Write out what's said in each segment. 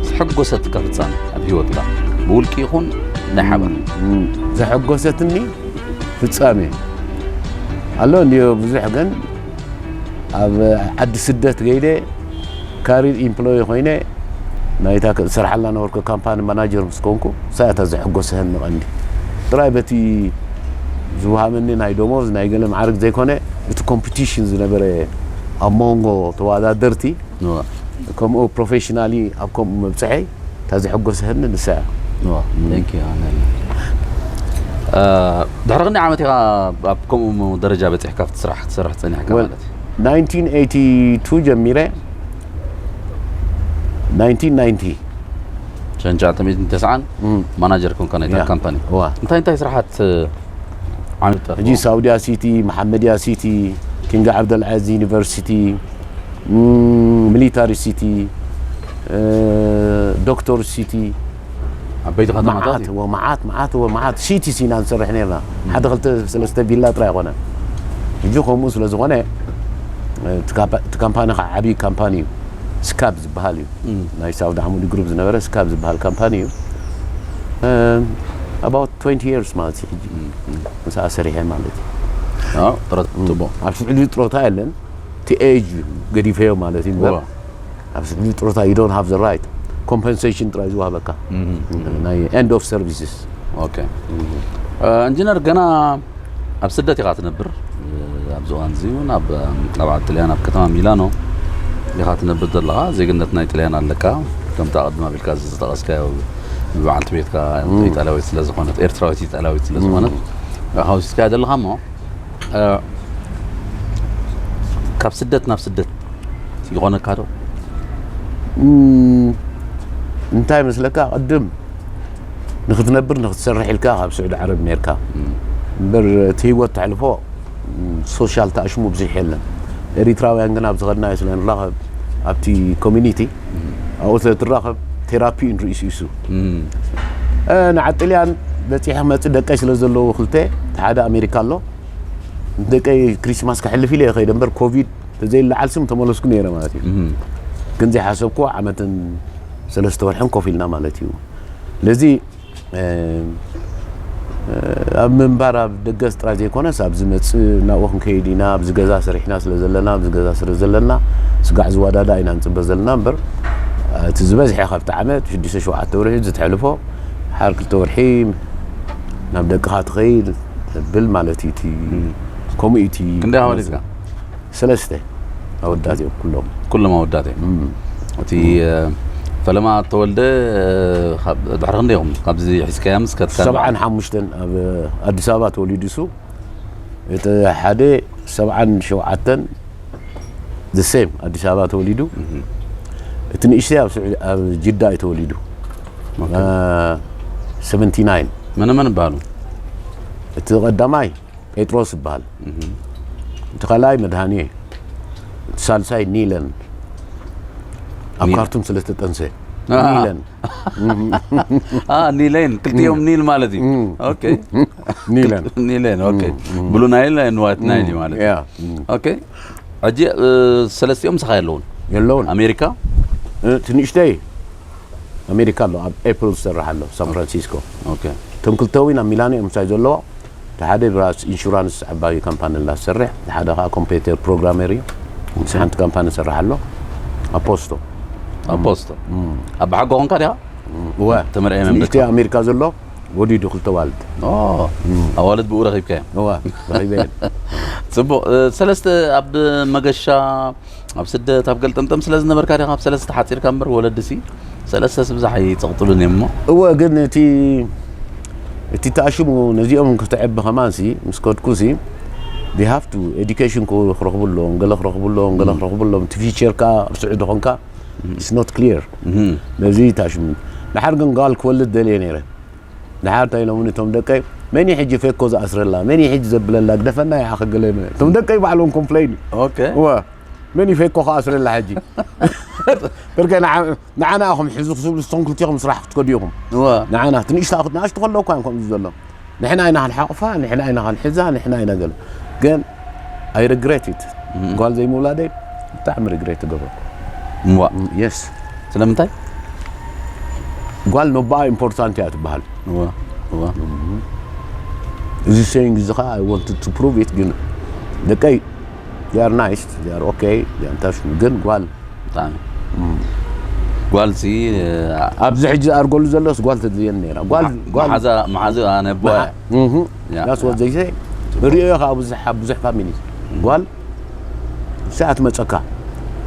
ዘሐጎሰትካ ፍጻሜ ኣብ ህይወትካ፣ ብውልቂ ይኹን ናይ ሓባር? ዘሐጎሰትኒ ፍጻሜ ኣሎ እንድዮ ብዙሕ፣ ግን ኣብ ዓዲ ስደት ገይደ ካሪር ኢምፕሎይ ኮይነ ናይታ ዝሰርሓላ ነበርኩ ካምፓኒ ማናጀር ምስ ኮንኩ፣ እሳ እያ እታ ዘሐጎሰኒ ቀንዲ። ጥራይ በቲ ዝወሃበኒ ናይ ደሞዝ ናይ ገለ ማዕርግ ዘይኮነ፣ እቲ ኮምፒቲሽን ዝነበረ ኣብ መንጎ ተወዳደርቲ፣ ከምኡ ፕሮፌሽናሊ ኣብ ከምኡ ምብፅሐይ እታ ዘሐጎሰኒ ንሳ እያ። ድሕሪ ክንደይ ዓመት ኢኻ ኣብ ከምኡ ደረጃ በፂሕካ ኣብቲ ስራሕ ክትሰርሕ ፀኒሕካ ማለት እዩ? ናይንቲን ኤይቲ ቱ ጀሚረ፣ ናይንቲን ናይንቲ ሸንቻተ ሚእትን ተስዓን ማናጀር ኮንካ ናይታ ያ። ካምፓኒ። እዋ። እንታይ እንታይ ስራሓት ዓሚጠ? ሕጂ ሳውዲያ ሲቲ፣ መሓመድያ ሲቲ፣ ኪንግ ዓብደልዓዚ ዩኒቨርሲቲ፣ ሚሊታሪ ሲቲ፣ ዶክተር ሲቲ፣ ዓበይቲ ከተማታት መዓት ወመዓት መዓት ወመዓት ሲቲ ሲና ንሰርሕ ነርና። ሓደ ክልተ ሰለስተ ቪላ ጥራይ ኣይኮነ። ሕጂ ከምኡ ስለ ዝኾነ እቲ ካምፓ- እቲ ካምፓኒ ከዓ ዓብዪ ካምፓኒ እዩ። ስካብ ዝበሃል እዩ። ናይ ሳውዲ ዓሙዲ ግሩፕ ዝነበረ ስካብ ዝበሃል ካምፓኒ እዩ። About twenty years ማለት እዩ ሕጂ ምስኣ ሰሪሐ ማለት እዩ። ጥረት ጽቡቕ። ኣብ ስዑዲ ጥሮታ የለን፣ እቲ ኤጅ እዩ ገዲፈዮ ማለት እዩ። እምበር እዋ። ኣብ ስዑዲ ጥሮታ you don't have the right፣ ኮምፐንሴሽን ጥራይ ዝዋሃበካ ናይ end of services። ኦኬ። ኢንጂነር፣ ገና ኣብ ስደት ኢኻ ትነብር። ኣብዚ እዋን እዚ እውን ኣብ ኣብ ዓዲ ጥልያን ኣብ ከተማ ሚላኖ ኢኻ ትነብር ዘለኻ። ዜግነት ናይ ጥልያን ኣለካ። ከምቲ ኣቐድም ኣቢልካ ዝጠቐስካዮ፣ ብበዓልቲ ቤትካ ኢጣልያዊት ስለ ዝኾነት፣ ኤርትራዊት ኢጣልያዊት ስለ ዝኾነት፣ ኢኻ ወሲድካዮ ዘለኻ። እሞ ካብ ስደት ናብ ስደት ይኾነካ ዶ? እንታይ መስለካ፣ ቅድም ንክትነብር ንክትሰርሕ ኢልካ ካብ ስዑዲ ዓረብ ነርካ። እምበር እቲ ህይወት ተሕልፎ ሶሻል ተኣሽሙ ብዙሕ የለን። ኤሪትራውያን ግን ኣብ ዝኸድናዮ ስለ ንራኸብ፣ ኣብቲ ኮሚኒቲ ኣብኡ ስለ ትራኸብ፣ ቴራፒ ንርእሱ ኢሱ። ንዓጥልያን በፂሐ መፅእ ደቀይ ስለ ዘለዉ ክልተ፣ ሓደ ኣሜሪካ ኣሎ። ደቀይ ክሪስማስ ከሕልፍ ኢለ ከይደ እምበር፣ ኮቪድ ተዘይለዓል ስም ተመለስኩ ነይረ ማለት እዩ። ግን ዘይሓሰብኩ ዓመትን ሰለስተ ወርሕን ኮፍ ኢልና ማለት እዩ። ስለዚ ኣብ ምንባር ኣብ ደገስ ጥራይ ዘይኮነስ፣ ኣብ ዝመፅእ ናብኡ ክንከይድ ኢና። ኣብዚ ገዛ ሰሪሕና ስለ ዘለና፣ ኣብዚ ገዛ ስለ ዘለና፣ ስጋዕ ዝወዳዳ ኢና ንፅበ ዘለና እምበር፣ እቲ ዝበዝሐ ካብቲ ዓመት ሽዱሽተ ሸውዓተ ወርሒ ዝተሕልፎ፣ ሓር ክልተ ወርሒ ናብ ደቅኻ ትኸይድ ተብል ማለት እዩ። እቲ ከምኡ እዩ እቲ ክንደይ ኣዋልድካ? ሰለስተ ኣወዳት እዮም ኩሎም። ኩሎም ኣወዳት እዮም። እቲ ፈለማ ተወልደ ድሕሪ ክንደይ ኢኹም ካብዚ ሒዝካያ ምስ ከትካ? ሰብዓን ሓሙሽተን ኣብ ኣዲስ ኣበባ ተወሊዱ እሱ። እቲ ሓደ ሰብዓን ሸውዓተን፣ the same ኣዲስ ኣበባ ተወሊዱ። እቲ ንእሽተይ ኣብ ጅዳ እዩ ተወሊዱ። ሰቨንቲ ናይን። መነ መን ይበሃሉ? እቲ ቀዳማይ ጴጥሮስ ይበሃል። እቲ ካልኣይ መድሃንየ፣ እቲ ሳልሳይ ኒለን፣ ኣብ ካርቱም ስለ ዝተጠንሰ። ኒለን። ኒሌን፣ ክልቲኦም ኒል ማለት እዩ። ኦኬ። ኒለን። ኒሌን፣ ኦኬ። ብሉ ናይል፣ ዋይት ናይል ማለት እዩ። ኦኬ። ሕጂ ሰለስቲኦም ምሳኻ የለውን? የለውን። ኣሜሪካ? እቲ ንእሽተይ ኣሜሪካ ኣሎ፣ ኣብ ኤፕል ዝሰርሕ ኣሎ፣ ሳን ፍራንሲስኮ። ኦኬ። እቶም ክልተ እውን ኣብ ሚላኖ እዮም ምሳይ ዘለዎ። እቲ ሓደ ብራስ ኢንሹራንስ ዓባይ ካምፓኒ ላ ዝሰርሕ፣ እቲ ሓደ ከዓ ኮምፒተር ፕሮግራመር እዩ። ምስ ሓንቲ ካምፓኒ ዝሰርሕ ኣሎ፣ ኣፖስቶ። ኣፖስቶ። ኣብ ሓጎ ኾንካ ዲኻ? እወ። ተመርዕየ እቲ መንበርካ? ንእሽተይ ኣሜሪካ ዘሎ ወሊዱ ክልተ ዋልድ። ኦ፣ ኣዋልድ ብኡ ረኺብካዮም? እወ፣ ረኺበየን። ጽቡቕ። ሰለስተ ኣብ መገሻ ኣብ ስደት ኣብ ገልጠምጠም ስለ ዝነበርካ ዲኻ ኣብ ሰለስተ ሓጺርካ እምበር፣ ወለድሲ ሰለስተስ ብዛሕ ኣይጸቕጥሉን እዮም እሞ። እወ፣ ግን እቲ እቲ ተኣሽሙ ነዚኦም ከተዕቢ ከማንሲ ምስ ከድኩሲ፣ they have to education ክረኽቡ ኣለዎም፣ ገለ ክረኽቡ ኣለዎም፣ ገለ ክረኽቡ ኣለዎም። እቲ ፊቸርካ ኣብ ስዑዲ ኾንካ it's not clear። ነዚ ተኣሽሙ። ድሓር ግን ጓል ክወልድ ደልየ ነይረ። ድሓር እንታይ ኢሎምኒ እቶም ደቀይ፣ መን እዩ ሕጂ ፌኮ ዝኣስረላ፣ መን እዩ ሕጂ ዘብለላ፣ ግደፈና ይሓ ከገለ። እቶም ደቀይ ባዕሎም ኮምፕሌን። ኦኬ። እወ፣ መን እዩ ፌኮ ክኣስረላ ሕጂ? ብርገ ንዓ- ንዓና ኢኹም ሕዙ ክስብሉ፣ ስቶም ክልቲኹም ስራሕ ክትከዱ ኢኹም። እወ። ንዓና ትንሽታ ንኣሽቱ ከለዉ እኳ እዮም ከምዚ ዘሎ። ንሕና ኢና ክንሓቕፋ፣ ንሕና ኢና ክንሕዛ፣ ንሕና ኢና ገለ። ግን I regret it። ጓል ዘይምውላደይ ብጣዕሚ ሪግሬት ትገብሮ። እዋ የስ ስለምንታይ ጓል ነባኣ ኢምፖርታንት እያ ትበሃል። እዋ እዋ እዚ ሴይንግ እዚ ከዓ I wanted to prove it ግን ደቀይ they are nice, they are okay, they are touch ግን ጓል ብጣዕሚ ጓል ሲ ኣብዚ ሕጂ ዝኣርገሉ ዘሎስ ጓል ተድልየኒ ነይራ። ጓል ጓል መሓዛ መሓዛ ኣነ ኣቦ እያ እህ ያ፣ that's what they say። ሪኦ ከዓ ብዙሕ ብዙሕ ፋሚሊ ጓል ንሳ እያ ትመፀካ።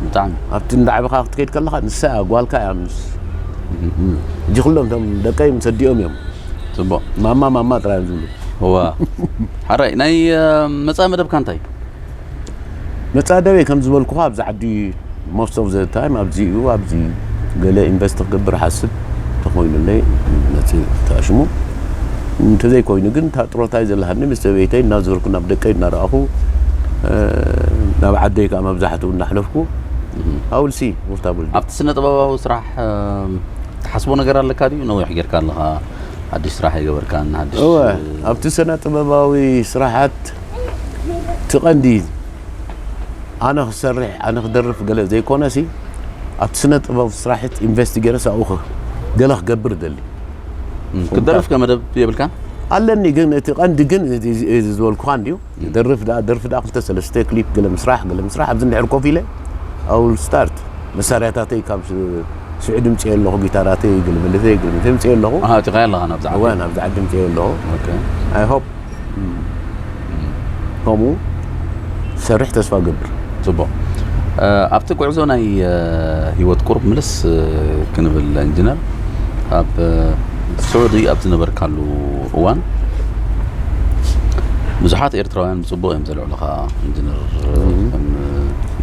ብጣዕሚ ኣብቲ እንዳዓበኻ ክትከይድ ከለኻ ንሳ እያ ጓልካ እያ ምስ ሕጂ ኩሎም እቶም ደቀይ ምስ ኣዲኦም እዮም ፅቡቅ ማማ ማማ ጥራይ እዮም ዝብሉ። እዋ ሓራይ ናይ መፃኢ መደብካ እንታይ መፃደበይ ከም ዝበልኩኻ ኣብዚ ዓዲ most of the time ኣብዚ እዩ። ኣብዚ ገለ ኢንቨስት ክገብር ሓስብ ተኾይኑለይ መፅእ ተኣሽሙ እንተዘይኮይኑ ግን እታ ጥሮታይ ዘለሃኒ ምስ ሰበይተይ እናዞርኩ ናብ ደቀይ እናረኣኹ እ፣ ናብ ዓደይ ከዓ መብዛሕትኡ እናሕለፍኩ ኣውልሲ ውርታብል ኣብቲ ስነ ጥበባዊ ስራሕ እም፣ ትሓስቦ ነገር ኣለካ ድዩ ነዊሕ ጌርካ ኣለኻ ሓድሽ ስራሕ ኣይገበርካን ሓድሽ እወ ኣብቲ ስነ ጥበባዊ ስራሓት ትቐንዲ ኣነ ክሰርሕ ኣነ ክደርፍ ገለ ዘይኮነሲ ኣብቲ ስነ ጥበብ ስራሕት ኢንቨስት ገይረስ ኣብኡ ገለ ክገብር ደሊ ክትደርፍ ከ መደብ የብልካን ኣለኒ ግን እቲ ቀንዲ ግን እዚ ዝበልኩኻ እንድዩ ደርፍ ደኣ ደርፊ ደኣ ክልተ ሰለስተ ክሊፕ ገለ ምስራሕ ገለ ምስራሕ ኣብዚ እንድሕር ኮፍ ኢለ ኣውል ስታርት መሳርያታተይ ካብ ስዑዲ ምፅእ ኣለኹ ጊታራተይ ግልምልተይ ግልምልተይ ምፅእ ኣለኹ ኣሃ እቲ ኸያ ኣለኻ ናብዚ ዓዲ እወ ናብዚ ዓዲ ምፅእ ኣለኹ ኦኬ I hope ከምኡ ሰርሕ ተስፋ ገብር ፅቡቅ ኣብቲ ጉዕዞ ናይ ሂወት ቁሩብ ምልስ ክንብል ኢንጂነር ኣብ ስዑዲ ኣብ ዝነበርካሉ እዋን ብዙሓት ኤርትራውያን ብፅቡቅ እዮም ዘልዕሉኻ ኢንጂነር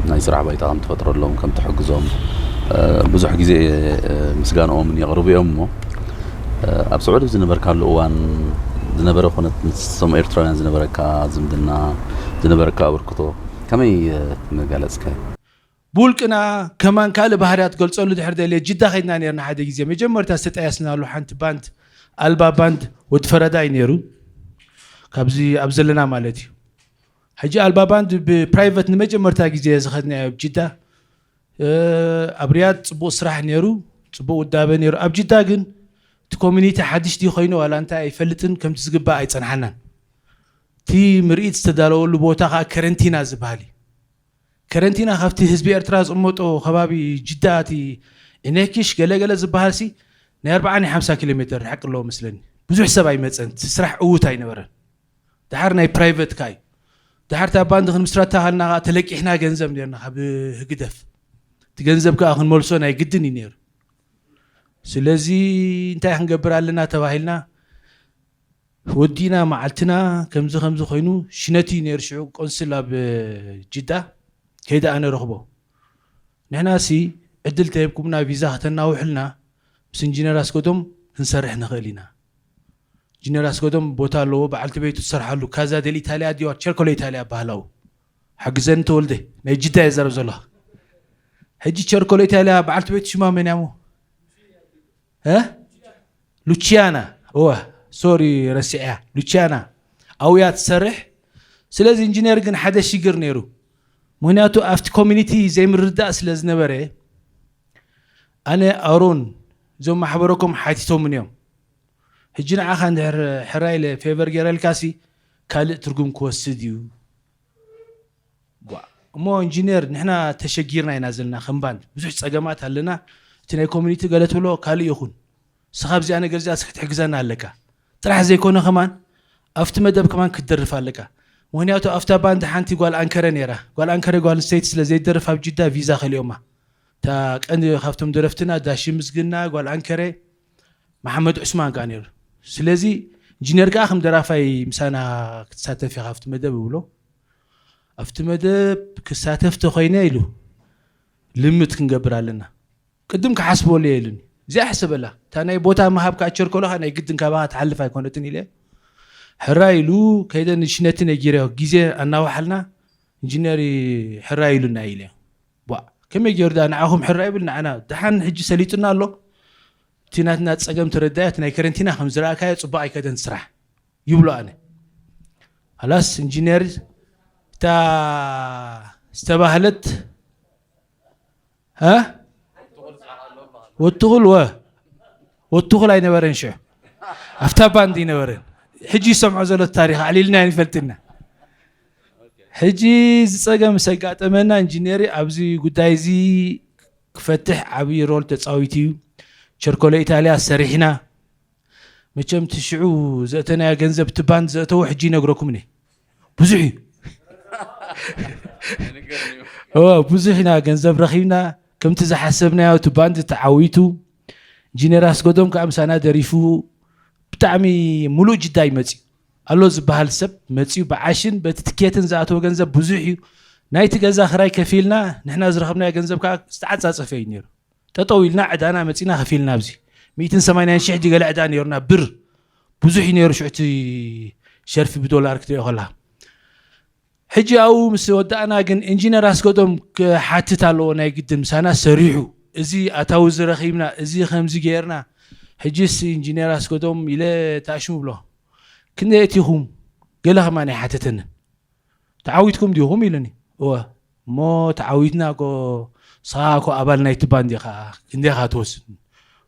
ናይ ስራሕ ባይታ ከም ትፈጥረሎም ከም ትሕግዞም ብዙሕ ግዜ ምስጋንኦምን የቕርቡ እዮም እሞ ኣብ ስዑዲ ዝነበርካሉ እዋን ዝነበረ ኮነት ምስቶም ኤርትራውያን ዝነበረካ ዝምድና ዝነበረካ ኣበርክቶ ከመይ ምገለፅካዮ ብውልቅና ከማን ካልእ ባህርያት ገልፀሉ ድሕር ደልየ ጅዳ ከድና ነርና ሓደ ግዜ መጀመርታ ዝተጠያስናሉ ሓንቲ ባንድ ኣልባ ባንድ ወዲ ፈረዳ እዩ ነይሩ ካብዚ ኣብ ዘለና ማለት እዩ ሕጂ ኣልባ ባንድ ብፕራይቨት ንመጀመርታ ግዜ ዝኸድናዮ ኣብ ጅዳ ኣብ ሪያድ ፅቡቅ ስራሕ ነይሩ ፅቡቅ ውዳበ ነይሩ ኣብ ጅዳ ግን እቲ ኮሚኒቲ ሓድሽ ድዩ ኮይኑ ዋላ እንታይ ኣይፈልጥን ከምቲ ዝግባእ ኣይፀንሓናን እቲ ምርኢት ዝተዳለወሉ ቦታ ከዓ ከረንቲና ዝበሃል እዩ ከረንቲና ካብቲ ህዝቢ ኤርትራ ዝቕመጦ ከባቢ ጅዳ እቲ ኢነኪሽ ገለገለ ዝበሃል ሲ ናይ ኣርባዓ ናይ ሓምሳ ኪሎ ሜትር ርሕቂ ኣለዎ መስለኒ ብዙሕ ሰብ ኣይመፀን እቲ ስራሕ ዕዉት ኣይነበረን ድሓር ናይ ፕራይቨት ካይ ድሓር እታ ባንድ ክንምስረታ ሃልና ከዓ ተለቂሕና ገንዘብ ነርና ካብ ህግደፍ እቲ ገንዘብ ከዓ ክንመልሶ ናይ ግድን እዩ ነይሩ ስለዚ እንታይ ክንገብር ኣለና ተባሂልና ወዲእና መዓልትና ከምዚ ከምዚ ኮይኑ ሽነቲ እዩ ነይሩ ሽዑ ቆንስል ኣብ ጅዳ ከይደ ኣነ ረኽቦ ንሕና ሲ ዕድል ተሂብኩምና ቪዛ ከተናውሕልና ምስ ኢንጂነር ኣስገዶም ክንሰርሕ ንኽእል ኢና ኢንጂነር ኣስገዶም ቦታ ኣለዎ በዓልቲ ቤቱ ትሰርሓሉ ካዛ ደል ኢታሊያ ድዋ ቸርኮሎ ኢታሊያ ባህላው ሓግዘኒ ተወልደ ናይ ጅዳ የዛረብ ዘለኻ ሕጂ ቸርኮሎ ኢታሊያ በዓልቲ ቤቱ ሽማ መን ያሞ ሉቺያና እወ ሶሪ ረሲዐያ ሉቺያና ኣውያ ትሰርሕ ስለዚ ኢንጂነር ግን ሓደ ሽግር ነይሩ ምክንያቱ ኣብቲ ኮሚኒቲ ዘይምርዳእ ስለ ዝነበረ ኣነ ኣሮን እዞም ማሕበረኮም ሓቲቶምን እዮም ሕጂ ንዓኻ እንድሕር ሕራይ ኢለ ፌቨር ገይረልካሲ ካልእ ትርጉም ክወስድ እዩ እሞ ኢንጂነር ንሕና ተሸጊርና ኢና ዘለና ከም ባንድ ብዙሕ ፀገማት ኣለና እቲ ናይ ኮሚኒቲ ገለ ትብሎ ካልእ ይኹን ንስኻ ኣብዚኣ ነገር እዚኣ ክትሕግዘና ኣለካ ጥራሕ ዘይኮነ ከማን ኣብቲ መደብ ከማን ክትደርፍ ኣለካ ምክንያቱ ኣብታ ባንድ ሓንቲ ጓል ኣንከረ ነይራ ጓል ኣንከረ ጓል ኣንስተይቲ ስለ ዘይደርፍ ኣብ ጅዳ ቪዛ ከሊኦማ እታ ቀንዲ ካብቶም ደረፍትና ዳሺ ምስግና ጓል ኣንከረ መሓመድ ዑስማን ከኣ ነይሩ ስለዚ ኢንጂነር ከኣ ከም ደራፋይ ምሳና ክትሳተፍ ኢኻ ኣብቲ መደብ ይብሎ ኣብቲ መደብ ክሳተፍ ተኾይነ ኢሉ ልምት ክንገብር ኣለና ቅድም ክሓስበሉ እየ ኢሉኒ እዚኣ ሕሰበላ እታ ናይ ቦታ ምሃብ ከዓ ቸርኮሎኻ ናይ ግድን ካባኻ ትሓልፍ ኣይኮነትን ኢለ ሕራ ኢሉ ከይደ ንሽነቲ ነጊረ ግዜ ኣናውሓልና ኢንጂነር ሕራ ኢሉና ኢለ ቧ ከመይ ገይሩ ዳ ንዓኹም ሕራ ይብል ንዓና ደሓን ሕጂ ሰሊጡና ኣሎ እቲ ናትና ፀገም ተረዳያ እቲ ናይ ከረንቲና ከም ዝረኣካዮ ፅቡቅ ኣይከደን ስራሕ ይብሎ ኣነ ኣላስ ኢንጂነር እታ ዝተባህለት እ ወትኹል ወ ወትኹል ኣይነበረን ሽዑ ኣብታ ባንድ ይነበረን። ሕጂ ይሰምዖ ዘሎ ታሪኽ ኣዕሊልና ይፈልጥና። ሕጂ ዝፀገም ምስ ኣጋጠመና ኢንጂነሪ ኣብዚ ጉዳይ እዚ ክፈትሕ ዓብዪ ሮል ተፃዊቱ እዩ። ቸርኮሎ ኢታልያ ሰሪሕና። መቸም እቲ ሽዑ ዘእተናዮ ገንዘብ እቲ ባንድ ዘእተዎ ሕጂ ይነግረኩም እኔ ብዙሕ እዩ። እወ፣ ብዙሕ ኢና ገንዘብ ረኺብና። ከምቲ ዝሓሰብናዮ እቲ ባንድ ተዓዊቱ። ኢንጂነር ኣስገዶም ከዓ ምሳና ደሪፉ። ብጣዕሚ ሙሉእ ጅዳ እዩ መፅዩ ኣሎ ዝበሃል ሰብ መፅዩ። ብዓሽን በቲ ትኬትን ዝኣተወ ገንዘብ ብዙሕ እዩ። ናይቲ ገዛ ክራይ ከፊልና ንሕና ዝረኸብናዮ ገንዘብ ከዓ ዝተዓፃፀፈ እዩ ነይሩ። ጠጠው ኢልና ዕዳና መፂና ከፊልና ኣብዚ ሚእትን ሰማንያን ሽሕ ድዩ ገለ ዕዳ ነይሩና ብር። ብዙሕ እዩ ነይሩ ሽዑ እቲ ሸርፊ ብዶላር ክትሪኦ ከለካ። ሕጂ ኣብኡ ምስ ወዳእና ግን ኢንጂነር ኣስገዶም ክሓትት ኣለዎ ናይ ግድን ምሳና ሰሪሑ እዚ ኣታዊ ዝረኺብና እዚ ከምዚ ገይርና። ሕጂስ ኢንጂነር ኣስገዶም ኢለ ታሽሙ ብሎ ክንደይ እቲኹም ገለ ከማን ኣይሓተተንን። ተዓዊትኩም ዲኹም ኢሉኒ። እወ እሞ ተዓዊትና ኮ ንስኻ ኮ ኣባል ናይቲ ባንድ ኢኻ ክንደይ ኢኻ ትወስድ?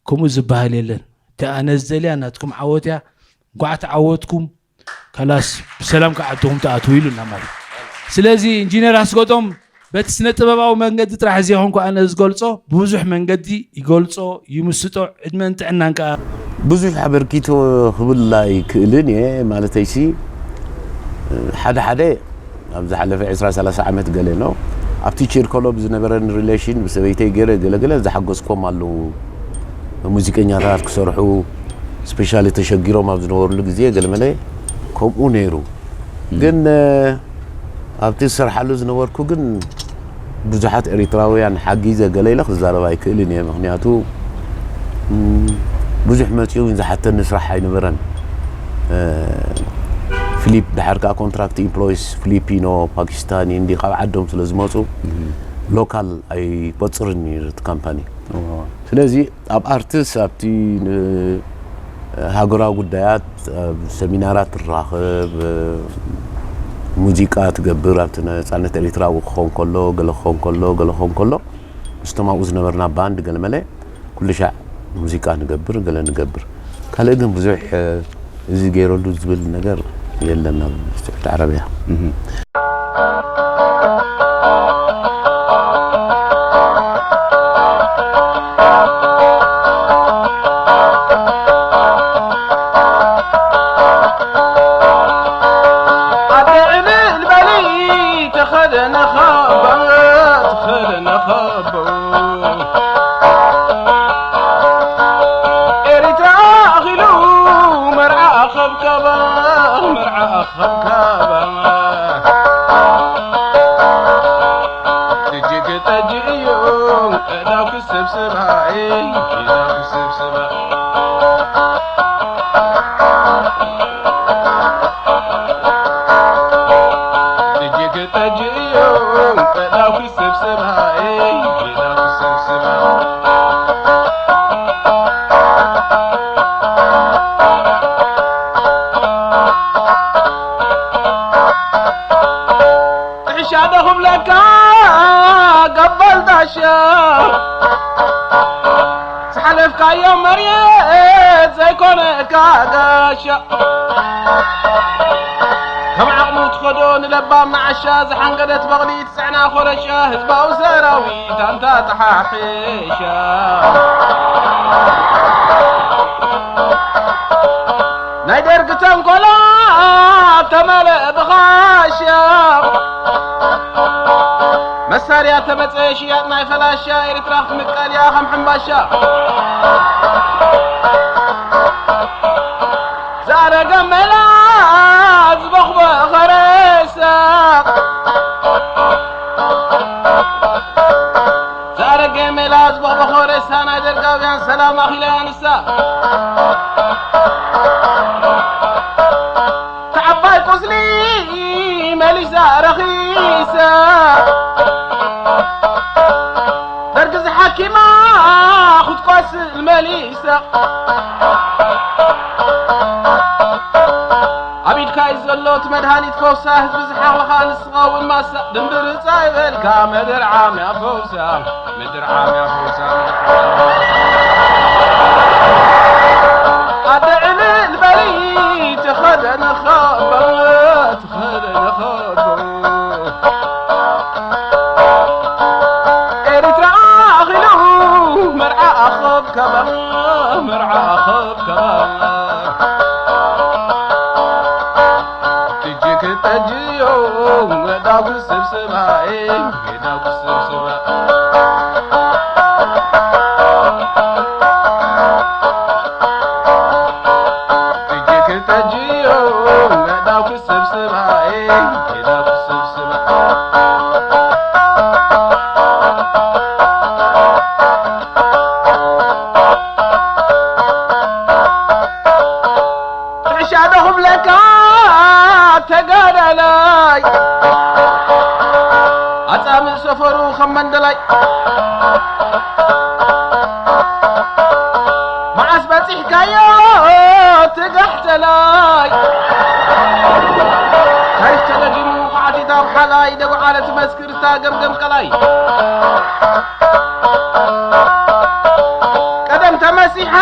ከምኡ ዝበሃል የለን። እቲ ኣነ ዝደልያ ናትኩም ዓወት እያ። እንኳዕ ተዓወትኩም። ከላስ ብሰላም ከዓ ዓድኹም ትኣትዉ ኢሉና ማለት እዩ። ስለዚ ኢንጂነር ኣስገዶም በቲ ስነ ጥበባዊ መንገዲ ጥራሕ እዚ ይኹን ኣነ ዝገልጾ ብብዙሕ መንገዲ ይገልጾ ይምስጦ። ዕድመን ጥዕናን ከዓ ብዙሕ ኣበርኪቶ ክብል ኣይክእልን እየ ማለተይሲ ሓደ ሓደ ኣብ ዝሓለፈ ዕስራ ሰላሳ ዓመት ገለ ነው ኣብቲ ቺርኮሎ ብዝነበረን relation ብሰበይተይ ገይረ ገለገለ ዝሓገዝኮም ኣለዉ ሙዚቀኛታት ክሰርሑ specially ተሸጊሮም ኣብ ዝነበሩሉ ግዜ ገለመለ ከምኡ ነይሩ ግን ኣብቲ ዝሰርሓሉ ዝነበርኩ ግን ብዙሓት ኤሪትራውያን ሓጊዘ ገለ ኢለ ክዛረብ ኣይክእልን እየ ምክንያቱ ብዙሕ መፂኡ ዝሓተኒ ስራሕ ኣይነበረን ፊሊፕ ድሓር ከዓ contract employees ፊሊፒኖ ፓኪስታን እንዲ ካብ ዓዶም ስለ ዝመፁ local ኣይቆፅርን እዩ እቲ company ስለዚ ኣብ ኣርትስ ኣብቲ ሃገራዊ ጉዳያት ሰሚናራት ትራኸብ ሙዚቃ ትገብር ኣብቲ ነፃነት ኤሪትራ ክኾን ከሎ ገለ ክኾን ከሎ ገለ ክኾን ከሎ ምስቶም ኣብኡ ዝነበርና ባንድ ገለመለ ኩሉ ሻዕ ሙዚቃ ንገብር ገለ ንገብር ካልእ ግን ብዙሕ እዚ ገይረሉ ዝብል ነገር የለን ኣብ ስዑድ ዓረብያ ሻዶ ክብለካ ገበል ዳሻ ዝሓለፍካዮ መርየት ዘይኮነካ ጋሻ ከም ዓቕሙ ትኸዶ ንለባም ንዓሻ ዝሓንገደት በቕሊ ትፅዕና ኮረሻ ህዝባዊ ሰራዊት ኣንታ ተሓሒሻ ናይ ደርጊ ተንኮላ ተመለአ ብኻሻ መሳርያ ተመጸ ሽያጥ ናይ ፈላሻ ኤርትራ ክትምቀል እያ ከም ሕምባሻ ዝኣረገ መላ ዝበኽበ ኸረሳ ዝኣረገ ሜላ ዝበኽበ ኸረሳ ናይ ደርጋውያን ሰላም ኣኺላ እያ ንሳ ተዓባይ ቁስሊ መሊሳ ረኺሳ ደርጊ ዝሓኪማ ክትቆስል መሊሳ ኣብ ኢድካ እዩ ዘሎ እቲ መድሃኒት ፈውሳ ህዝቢ ዝሓኽልኻ ንስኻ እውን ማሳ ድንብርፃ ይበልካ መደር ዓምያ ፈውሳ ምድር ዓብያ ፈውሳ ከበል መርዓ ኸብ ከበል እጅግ ጠጅዮ ወዳጉ ስብስባይ ወዳጉ ስብስባ እጅግ ጠጅዮ ወዳጉ ስብስባይ ወዳጉ ስብስባ ጥዕሻ ዶ ክብለካ ተጋዳላይ ኣጻምእ ሰፈሩ ከም መንደላይ መዓስ በጺሕካዮ ትጋሕተላይ ታሪኽ ተደጊሙ ኳዕቲታ ብሓላይ ደጉዓለ ትመስክርታ ገምገም ቀላይ ቀደም ተመሲሓ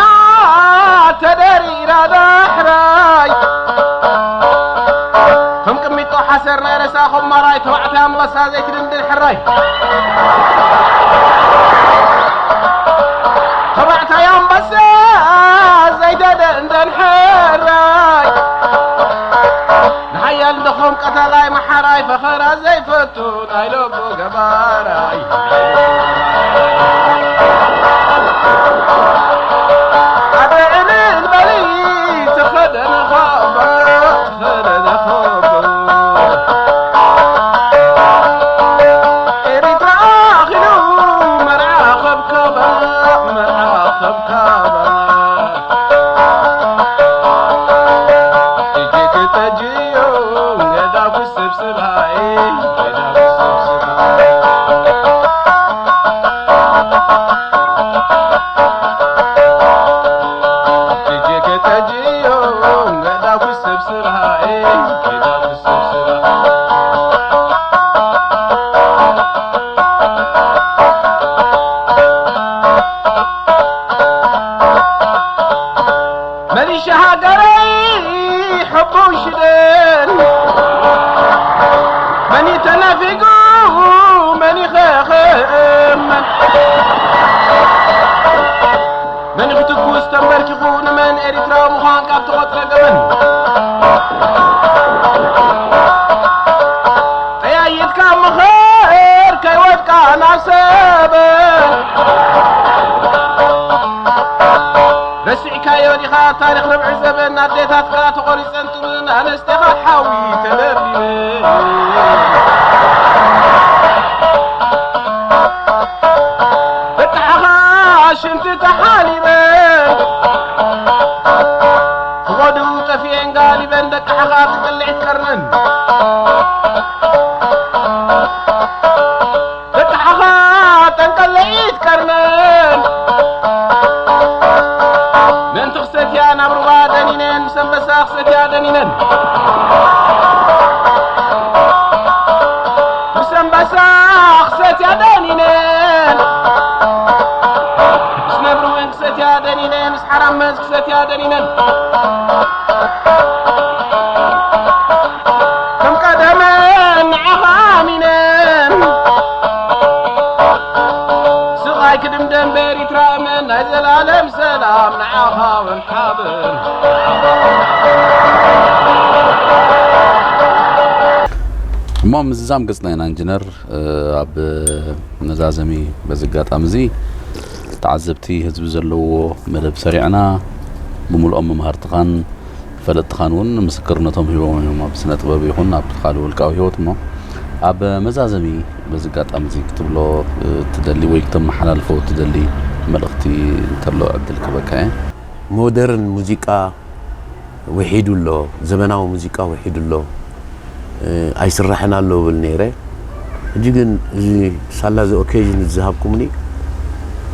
ተደሪራ ዳሕራይ ከም ቅሚጦ ሓሰር ናይ ረሳ ኮማራይ ተባዕታይ ኣንበሳ ዘይትድንድን ሕራይ ተባዕታይ ኣንበሳ ዘይተደንደን ሕራይ ንሓያል እንደኾም ቀታላይ መሓራይ ፈኸራ ዘይፈቱ ናይ ልቡ ገባራይ ኣደ ዕልል በሊ ተኸደነ ኻባ ተኸደነ ኻባ ኤሪትራ ኣኺሉ መርዓ ኸብካባ መርዓ ኸብካባ እጅግ ጠጅዮ ገዳጉ ስብስባይ ገዳጉ ስብስባይ እጅግ ጠጅዮ ገዳጉ ስብስባይ ገዳጉ ስብስባይ መሊሻ ሃገረይ ሕቡን ሽደን መን ተናፊጉ መን ይኸኸመን መን ክትኩስ ተንበርኪኹ ንመን ኤሪትራዊ ምዃን ካብ ተቖጽረ ገበን ጠያይትካ ምኸር ከይወድቃ ናብ ሰበን ረሲዕካዮ ዲኻ ታሪኽ ርብዒ ዘበን ኣዴታትካ ተቖሪጸን ጡብን ኣነስቴኻ ሓዊ ተደርቢበን በቃዕኻ ሽንቲ ተሓሊበን ክኸዱ ጠፊኤን ጋሊበን ደቃዕኻ ተቀልዒት ቀርነን ደቃዕኻ ጠንቀለዒት ቀርነን ምእንቲ ክሰትያ ናብ ሩባ ደኒነን ምስ ኣንበሳ ክሰትያ ደኒነን ምስ ኣንበሳ ክሰትያ ደኒነን ምስ ነብሪ እውን ክሰትያ ደኒነን ምስ ሓራመዝ ክሰትያ ደኒነን ከም ቀደመን ንዓኻ ኣሚነን ስቓይ ክድምደም በኤሪትራ እመን ናይ ዘላለም ሰላም ንዓኻ እውን ሓበን እሞ ምዝዛም ገጽና ኢና ኢንጅነር ኣብ መዛዘሚ በዚ ኣጋጣሚ እዚ ተዓዘብቲ ህዝቢ ዘለዎ መደብ ሰሪዕና ብምልኦም መምሃርትኻን ፈለጥትኻን እውን ምስክርነቶም ሂቦም እዮም ኣብ ስነ ጥበብ ይኹን ኣብ ካልእ ውልቃዊ ህይወት እሞ ኣብ መዛዘሚ በዚ ኣጋጣሚ እዚ ክትብሎ ትደሊ ወይ ክተመሓላልፎ ትደሊ መልእኽቲ እንተሎ ዕድል ክበካ እየ። ሞደርን ሙዚቃ ውሒዱ ኣሎ፣ ዘመናዊ ሙዚቃ ውሒዱ ኣሎ፣ ኣይስራሕን ኣሎ እብል ነይረ። ሕጂ ግን እዚ ሳላ እዚ ኦኬዥን እዚ ዝሃብኩምኒ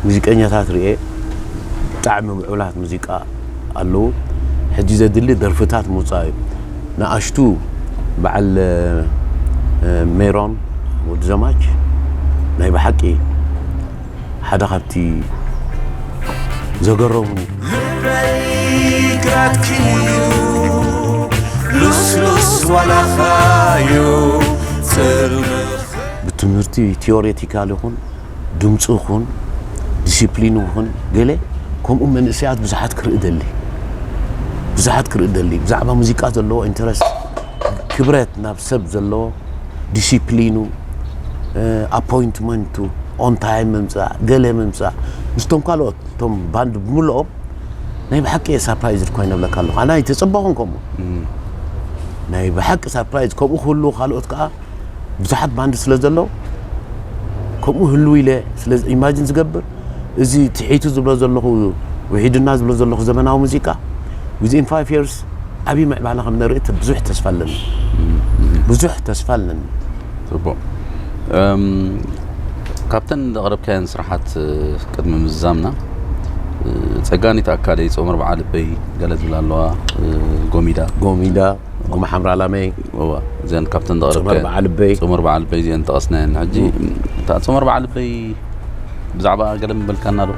ሙዚቀኛታት ርኤ ብጣዕሚ ምዑላት ሙዚቃ ኣለዉ። ሕጂ ዘድሊ ደርፍታት ምውፃእ እዩ። ንኣሽቱ በዓል ሜሮን ወዲ ዘማች ናይ ብሓቂ ሓደ ካብቲ ዘገረሙኒ። ልበይ ግራትኪ እዩ ሉስሉስ ዋላኻዮ ጽልምኽ። ብትምህርቲ ቲዮሬቲካል ይኹን ድምፁ ይኹን ዲሲፕሊኑ ይኹን ገለ ከምኡ መንእሰያት ብዙሓት ክርኢ ደሊ፣ ብዙሓት ክርኢ ደሊ። ብዛዕባ ሙዚቃ ዘለዎ ኢንተረስት፣ ክብረት ናብ ሰብ ዘለዎ፣ ዲሲፕሊኑ፣ ኣፖይንትመንቱ፣ ኦን ታይም ምምፃእ፣ ገለ ምምፃእ፣ ምስቶም ካልኦት እቶም ባንድ ብምልኦም ናይ ብሓቂ እየ ሳፕራይዝድ ኮይነ እብለካ ኣለኹ። ኣነ ኣይተፀበኹን ከምኡ። ናይ ብሓቂ ሳፕራይዝ ከምኡ ክህልዉ ካልኦት ከዓ ብዙሓት ባንድ ስለ ዘለዉ ከምኡ ህልው ኢለ ስለ ኢማጂን ዝገብር፣ እዚ ትሒቱ ዝብሎ ዘለኹ፣ ውሒድና ዝብሎ ዘለኹ ዘመናዊ ሙዚቃ within five years ዓብዪ ምዕባለ ከም ነርኢ ተ- ብዙሕ ተስፋ ኣለኒ። ብዙሕ ተስፋ ኣለኒ። ጽቡቕ። እም፣ ካብተን ዘቕረብካየን ስራሓት፣ እ፣ ቅድሚ ምዝዛምና፣ እ፣ ጸጋኒት ኣካለይ፣ ጾም ኣርብዓ ልበይ፣ ገለ ዝብላ ኣለዋ፣ እ፣ ጎሚዳ። ጎሚዳ፣ ጉማ ሓምራ ላመይ፣ እዋ፣ እዘን ካብተን ጾም ዘቕረብካየን ኣርብዓ ልበይ። ጾም ኣርብዓ ልበይ እዚአን ጠቐስናየን። ሕጂ እታ ጾም ኣርብዓ ልበይ ብዛዕባ ገለ ምበልካና ዶ?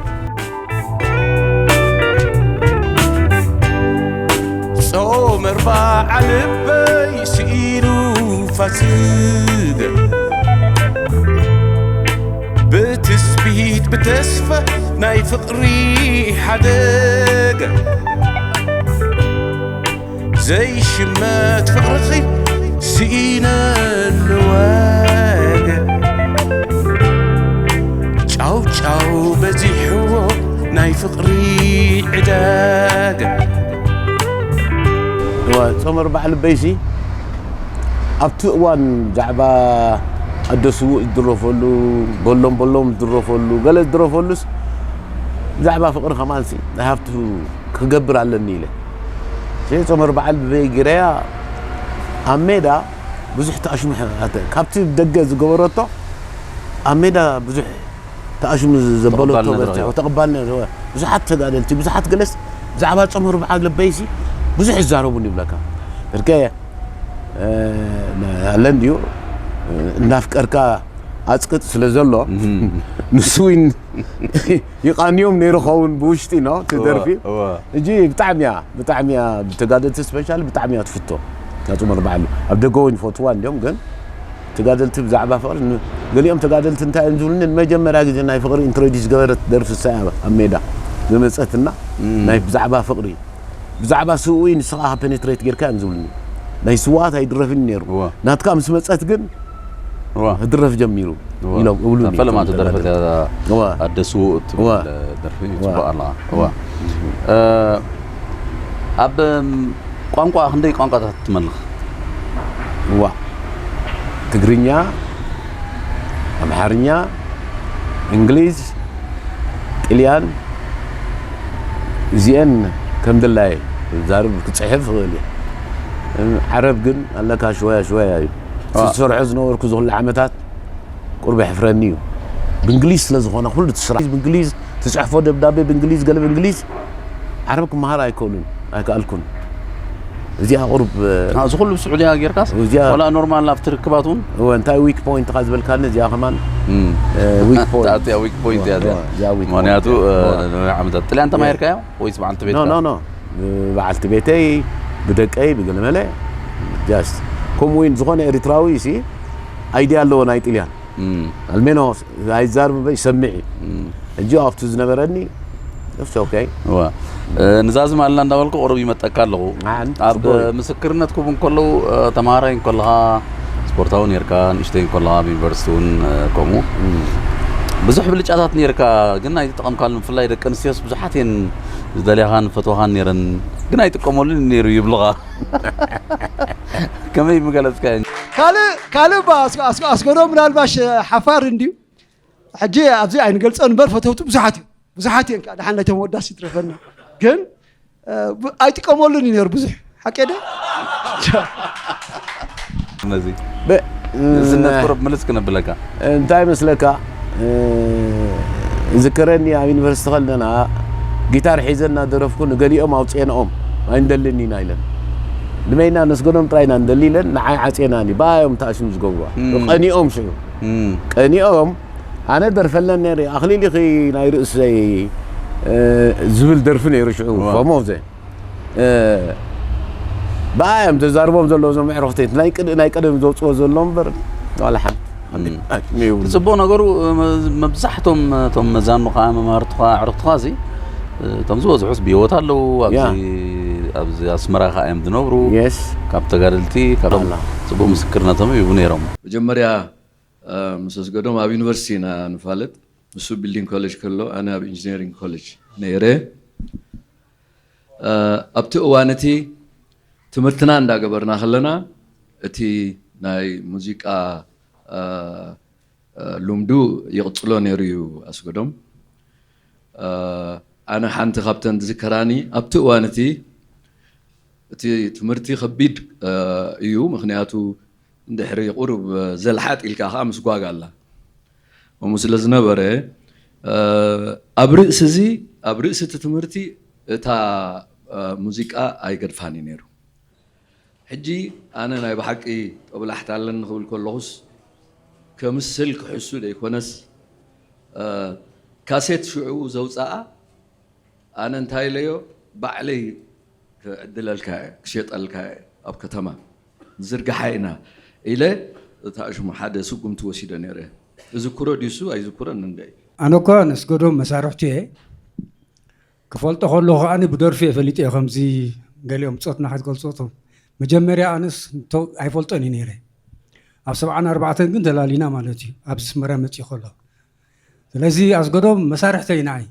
ጾም ኣርብዓ ልበይ ስኢኑ ፋስግ ብትስቢት ብተስፋ ናይ ፍቕሪ ሓደግ ዘይሽመት ፍቕርኺ ስኢነ ኣለወግ ጫው ጫው በዚሕዎ ናይ ፍቕሪ ዕዳግ እዋ፣ ጾም ኣርብዓ ልበይሲ ኣብቲ እዋን ብዛዕባ ኣደ ስዉእ ዝድረፈሉ፣ በሎም በሎም ዝድረፈሉ፣ ገለ ዝድረፈሉስ ብዛዕባ ፍቕሪ ከማንሲ ናይ ሃፍቱ ክገብር ኣለኒ ኢለ። ጾም ኣርብዓ ልበይ ገይረያ ኣብ ሜዳ ብዙሕ ተኣሽሙ ኣተ- ካብቲ ደገ ዝገበረቶ ኣብ ሜዳ ብዙሕ ተኣሽሙ ዘበለቶ ተቐባልነት በርቲዑ ረኺቡ። ተቐባልነት ረኸበ። ብዙሓት ተጋደልቲ ብዙሓት ገለስ ብዛዕባ ጾም ኣርብዓ ልበይሲ ብዙሕ ይዛረቡኒ ይብለካ። ብርከ ኣለ እንድዩ እናፍቀርካ ኣፅቅጥ ስለ ዘሎ ንሱ እውን ይቃንዮም ነይሩ ኸውን ብውሽጢ ነው እቲ ደርፊ። ሕጂ ብጣዕሚ እያ ብጣዕሚ እያ ብተጋደልቲ ስፔሻል ብጣዕሚ እያ ትፍቶ። ናፅመር በዓሉ ኣብ ደገ እውን ይፈትዋ እንዲዮም ግን ተጋደልቲ ብዛዕባ ፍቕሪ ን- ገሊኦም ተጋደልቲ እንታይ እዮም ዝብሉኒ ንመጀመርያ ግዜ ናይ ፍቕሪ ኢንትሮዲስ ዝገበረት ደርፊ እሳ እያ ኣብ ሜዳ ዝመፀትና ናይ ብዛዕባ ፍቕሪ ብዛዕባ ስውኢ ንስኻ ፔኔትሬት ጌርካ እዮም ዝብሉኒ ናይ ስዋኣት ኣይድረፍን ነይሩ እዋ። ናትካ ምስ መፀት ግን እዋ ክድረፍ ጀሚሩ እዋ። ኢሎም እብሉኒ ፈለማ እቶም ተደረፈት ተጋደልቲ። እያ እዋ። ኣደ ስውእ ትብል እዋ። ደርፊ እዋ። ጽቡቅ ኣለዋ እዋ እ፣ ኣብ ም፣ ቋንቋ ክንደይ ቋንቋታት ትመልኽ እዋ ትግርኛ ኣምሓርኛ እንግሊዝ ጥልያን እዚአን ከም ድላየ ዛርብ ክፅሕፍ ይኽእል እየ ዓረብ ግን ኣለካ ሽወያ ሽወያ እዩ ዝሰርሖ ዝነበርኩ ዝኩሉ ዓመታት ቁርብ የሕፍረኒ እዩ ብእንግሊዝ ስለ ዝኾነ ኩሉ ትስራሕ ብእንግሊዝ ትፅሕፎ ደብዳቤ ብእንግሊዝ ገለ ብእንግሊዝ ዓረብ ክመሃር ኣይክእሉን ኣይከኣልኩን እዚኣ ቁርብ እዚ ኩሉ ብስዑድያ ጌርካስ እዚኣ- ወላ ኖርማል ኣብቲ ርክባት እውን እወ እንታይ ዊክ ፖይንት ካ ዝበልካኒ እዚኣ ከማን ዊክ ፖይንት ኣትያ ዊክ ፖይንት እያ እዚኣ እዚኣ ዊክ ምክንያቱ ፖይንት እ፣ እያ። ነዊሕ ዓመታት ጥልያን ተማሂርካዮ ወይስ በዓልቲ ኖ ኖ ቤትካ ኖ ብበዓልቲ ቤተይ ብደቀይ ብገለመለ ጃስት ከምኡ እውን ዝኾነ ኤርትራዊ ሲ ኣይድያ ኣለዎ ናይ ጥልያን እም፣ ኣልሜኖ ኣይዛርብ ይሰምዕ እዩ እም። ሕጂ ኣብቱ ዝነበረኒ ኦኬ እዋ እ፣ ንዛዝም ኣላ እንዳበልኩ ቁሩብ ይመጠካ ኣለኹ ኣን- ኣብ ጽቡቅ እዩ። ምስክርነት ክቡ እንከለዉ እ፣ ተማሃራይ እንከለኻ ስፖርታዊ ነርካ ንእሽተይ እንከለኻ ኣብ ዩኒቨርሲቲ እውን እ፣ ከምኡ ብዙሕ ብልጫታት ነርካ ግን ኣይተጠቐምካሉ ብፍላይ ደቂ ኣንስትዮስ ብዙሓት እየን ዝደልያኻን ዝፈትዋኻን ነረን ግን ኣይጥቀመሉን ነይሩ ይብልኻ ከመይ ምገለፅካ ካልእ ካልእ ባ ኣስገዶ ምናልባሽ ሓፋር እንድዩ ሕጂ ኣብዚ ኣይንገልፀ እምበር ፈተውቲ ብዙሓት እዮም ብዙሓት እዮም ከዓ ደሓን ናይቶም ወዳስ ይትረፈና ግን ኣይጥቀመሉን እዩ ነሩ ብዙሕ ሓቂ ደ ነዚ እዝነት ቁርብ ምልስ ክነብለካ እንታይ መስለካ ዝከረኒ ኣብ ዩኒቨርሲቲ ከለና ጊታር ሒዘ እናደረፍኩ ንገሊኦም ኣውፅኤንኦም ኣይንደልን ኢና ኢለን ንመይና ነስገዶም ጥራይ ኢና ንደሊ ኢለን ንዓይ ዓፅየናኒ ብኣዮም ተኣሽም ዝገብሩዋ ቀኒኦም ሽዑ ቀኒኦም ኣነ ደርፈለን ነይረ ኣኽሊል ኢኺ ናይ ርእሰይ ዝብል ደርፊ ነይሩ ሽዑ ፈሞዘ ብኣይ እዮም ተዛርቦም ዘለዉ እዞም ኣዕሩኽተይ ናይ ቅድ ናይ ቀደም ዘውፅኦ ዘሎ እምበር ዋላ ሓንቲ ይብሉ ፅቡቅ ነገሩ መብዛሕቶም እቶም መዛኑ ከዓ መማህርቱ ከዓ ኣዕሩኽቱ ከዓ እዚ እቶም ዝበዝሑስ ብህይወት ኣለዉ። ኣብዚ ኣብዚ ኣስመራ ከኣ እዮም ዝነብሩ። የስ ካብ ተጋደልቲ ካብ ኣላ። ጽቡቕ ምስክርነቶም ይህቡ ነይሮም። መጀመርያ ምስ ኣስገዶም ኣብ ዩኒቨርሲቲ ኢና ንፋለጥ። ንሱ ቢልዲንግ ኮሌጅ ከሎ ኣነ ኣብ ኢንጂነሪንግ ኮሌጅ ነይረ። ኣብቲ እዋን እቲ ትምህርትና እንዳገበርና ከለና እቲ ናይ ሙዚቃ ልምዱ ይቕጽሎ ነይሩ እዩ ኣስገዶም። ኣነ ሓንቲ ካብተን ዝዝከራኒ ኣብቲ እዋን እቲ እቲ ትምህርቲ ከቢድ እዩ። ምክንያቱ እንድሕሪ ቁሩብ ዘልሓጥ ኢልካ ከዓ ምስጓግ ኣላ። ከምኡ ስለ ዝነበረ ኣብ ርእሲ እዚ ኣብ ርእሲ እቲ ትምህርቲ እታ ሙዚቃ ኣይገድፋን እዩ ነይሩ። ሕጂ ኣነ ናይ ብሓቂ ጠብላሕታ ኣለኒ ክብል ከለኹስ ከምስል ክሕሱ ደይኮነስ ካሴት ሽዑ ዘውፅኣ ኣነ እንታይ ኢለዮ ባዕለይ ክዕድለልካ እየ ክሸጠልካ እየ ኣብ ከተማ ዝርግሓ ኢና ኢለ እታ ሽሙ ሓደ ስጉምቲ ወሲደ ነይረ። እዝክሮ ድዩ እሱ ኣይዝክሮን እንደ ኣነ እኳ ነስገዶም መሳርሕቱ እየ ክፈልጦ ከለኹ ከኣ ብደርፊ እየ ፈሊጠ እየ ከምዚ ገሊኦም ብፆትና ክትገልፆ እቶም መጀመርያ ኣነስ እንቶ ኣይፈልጦን እዩ ነይረ ኣብ ሰብዓን ኣርባዕተን ግን ተላሊና ማለት እዩ ኣብ ስመራ መፅኡ ከሎ ስለዚ ኣስገዶም መሳርሕተይ ንዓይ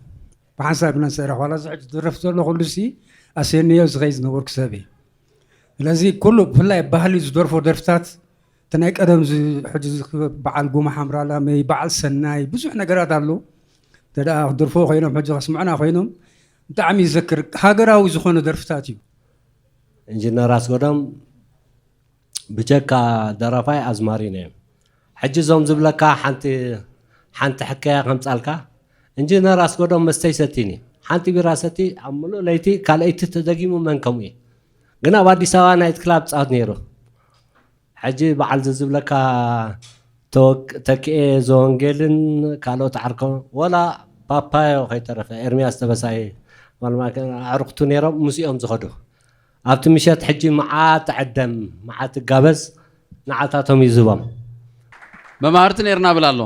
ብሓንሳብ ኢና ንሰርሕ ዋላ እዚ ሕጂ ዝደርፍ ዘሎ ኩሉ ሲ ኣስየንዮ ዝኸይ ዝነበርኩ ሰብ እየ ስለዚ ኩሉ ብፍላይ ባህሊ ዝደርፎ ደርፍታት እቲ ናይ ቀደም እዚ ሕጂ እዚ በዓል ጉማ ሓምራላመይ በዓል ሰናይ ብዙሕ ነገራት ኣሎ እንተ ደኣ ክደርፎ ኮይኖም ሕጂ ከስምዑና ኮይኖም ብጣዕሚ ይዘክር ሃገራዊ ዝኾነ ደርፍታት እዩ ኢንጂነር ኣስገዶም ብጀካ ደራፋይ ኣዝማሪን እዮም ሕጂ እዞም ዝብለካ ሓንቲ ሓንቲ ሕከያ ከምፃልካ ኢንጂነር ኣስገዶም መስተ ይሰቲኒ ሓንቲ ቢራ ሰቲ ኣብ ምሉእ ለይቲ ካልኣይቲ ተደጊሙ መን ከምኡ እዩ ግን ኣብ ኣዲስ ኣበባ ናይት ክላብ ፃወት ነይሩ ሕጂ በዓል እዚ ዝብለካ ተኪኤ ዘወንጌልን ካልኦት ዓርከ ወላ ፓፓዮ ከይተረፈ ኤርሚያስ ተበሳይ ኣዕርክቱ ነይሮም ምስኦም ዝኸዱ ኣብቲ ምሸት ሕጂ መዓት ትዕደም መዓት ትጋበዝ ንዓታቶም እዩ ዝህቦም መማህርቲ ነይርና ብል ኣሎ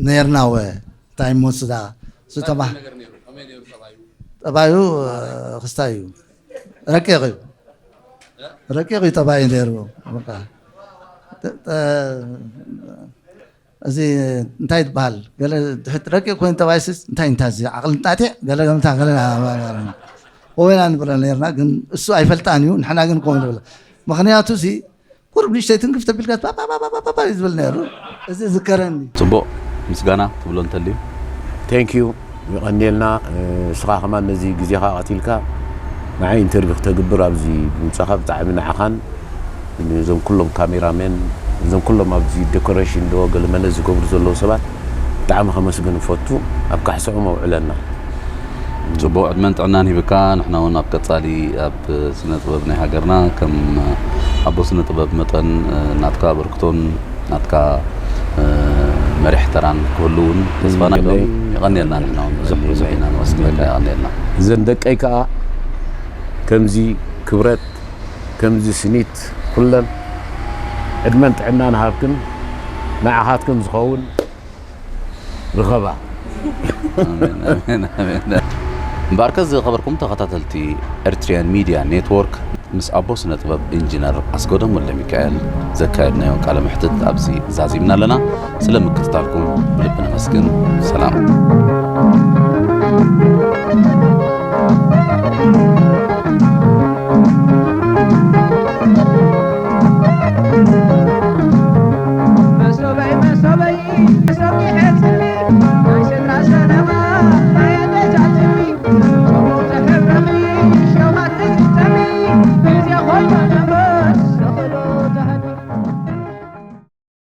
ነርና ወ እንታይ ሞስዳ ስተማ ጠባዩ ክስታይ እዩ ረቂቕ እዩ ረቂቕ እዩ ጠባዩ ነይሩ እዚ እንታይ ትበሃል ገለ ድሕት ረቂቕ ኮይኑ ጠባይስስ እንታይ እንታይ እዚ ዓቕሊ ጣጢዕ ገለ ገምታ ገለ ወይና ንብለ ነርና ግን እሱ ኣይፈልጣን እዩ ንሕና ግን ከምኡ ንብለ ምክንያቱ እዚ ቁሩብ ንእሽተይ ትንክፍ ተቢልካ ፓፓፓፓፓ እዩ ዝብል ነይሩ። እዚ ዝከረኒ። ጽቡቕ ምስጋና ትብሎ እንተልዩ። Thank you ይቐንየልና እስኻ ከማን ነዚ ግዜኻ ቀቲልካ ንዓይ ኢንተርቪው ክተግብር ኣብዚ ምምጻኻ ብጣዕሚ ንዓኻን እዞም ኩሎም ካሜራሜን እዞም ኩሎም ኣብዚ ዴኮሬሽን ዶ ገለመለ ዝገብሩ ዘለዉ ሰባት ብጣዕሚ ከመስግን እፈቱ ኣብ ካሕስኦም ኣውዕለና። ጽቡቕ ዕድመን ጥዕናን ሂብካ ንሕና እውን ኣብ ቀጻሊ ኣብ ስነ ጥበብ ናይ ሃገርና ከም ኣቦ ስነ ጥበብ መጠን ናትካ ኣበርክቶን ናትካ መሪሕ ተራን ክህሉ እውን ተስፋና ይገብር። የቐንየልና ንሕና እውን ብዙሕ ብዙሕ ኢና ነመስግነካ። የቐንየልና። እዘን ደቀይ ከዓ ከምዚ ክብረት ከምዚ ስኒት ኩለን ዕድመን ጥዕናን ሃብክን ንዓኻትክን ዝኸውን ርኸባ። እምበኣርከ ዝኸበርኩም ተኸታተልቲ ኤርትሪያን ሚድያ ኔትወርክ ምስ ኣቦ ስነ ጥበብ ኢንጂነር ኣስገዶም ወልደሚካኤል ዘካየድናዮ ቃለ መሕትት ኣብዚ ዛዚምና ኣለና። ስለ ምክትታልኩም ብልቢ ነመስግን። ሰላም።